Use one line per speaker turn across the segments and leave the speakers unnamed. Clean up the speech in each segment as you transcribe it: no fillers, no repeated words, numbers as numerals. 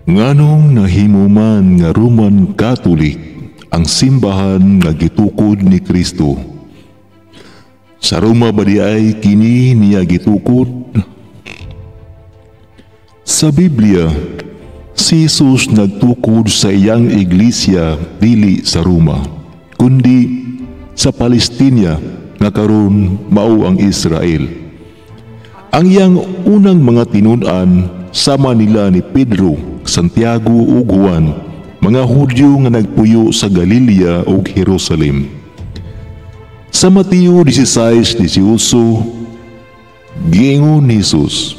Nganong nahimo man nga Roman Catholic ang simbahan nga gitukod ni Kristo? Sa Roma ba diay kini niya gitukod? Sa Biblia, si Jesus nagtukod sa iyang iglesia dili sa Roma, kundi sa Palestina nga karon mao ang Israel. Ang iyang unang mga tinun-an sama nila ni Pedro, Santiago ug Juan, mga Hudyo nga nagpuyo sa Galilea ug Jerusalem. Sa Mateo 16:18, giingon ni Jesus,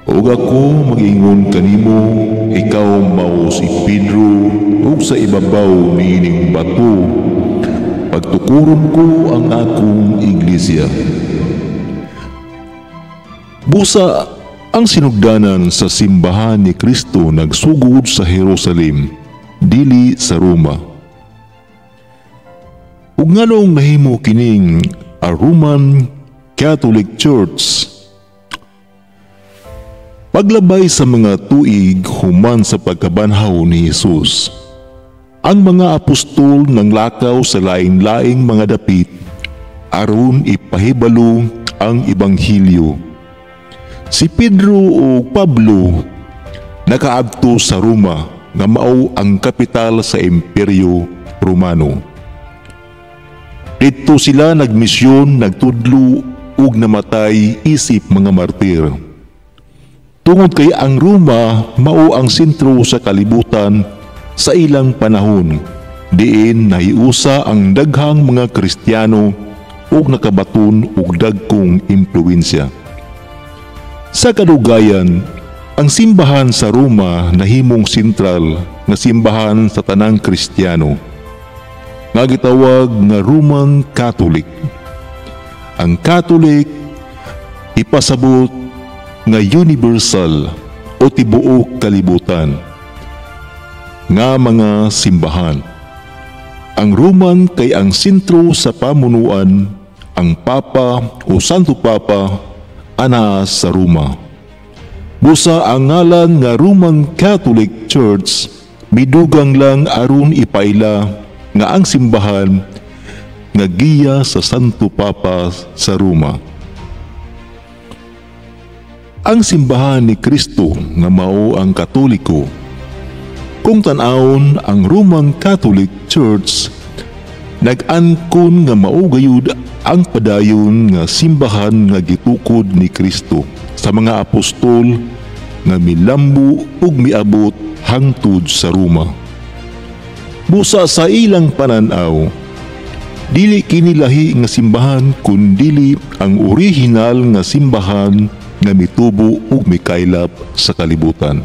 "Ug ako mag-ingon kanimo, ikaw mao si Pedro, ug sa ibabaw niining bato pagtukuron ko ang akong iglesia." Busa ang sinugdanan sa simbahan ni Kristo nagsugod sa Jerusalem, dili sa Roma. Ug nganong nahimo kining a Roman Catholic Church? Paglabay sa mga tuig human sa pagkabanhaw ni Jesus, ang mga apostol nanglakaw sa laing-laing mga dapit aron ipahibalo ang ebanghelyo. Si Pedro ug Pablo nakaadto sa Roma nga mao ang kapital sa Imperyo Romano. Didto sila nagmisyon, nagtudlo ug namatay isip mga martir. Tungod kay ang Roma mao ang sentro sa kalibutan sa ilang panahon, diin nahiusa ang daghang mga Kristiyano ug nakabaton og dagkong impluwensya. Sa kadugayan, ang simbahan sa Roma nahimong sentral nga simbahan sa tanang Kristiyano, nga gitawag nga Roman Catholic. Ang Catholic ipasabot nga universal o tibuok kalibutan nga mga simbahan. Ang Roman kay ang sentro sa pamunuan, ang Papa o Santo Papa anaa sa Roma. Busa ang ngalan nga Roman Catholic Church midugang lang aron ipaila nga ang simbahan nga giya sa Santo Papa sa Roma. Ang simbahan ni Kristo nga mao ang Katoliko. Kung tan-awon ang Roman Catholic Church, nag-angkon nga mao gayud ang padayon nga simbahan nga gitukod ni Kristo sa mga apostol nga milambo ug miabot hangtod sa Roma. Busa sa ilang pananaw, dili kini lahi nga simbahan kundili ang orihinal nga simbahan nga mitubo ug mikaylap sa kalibutan.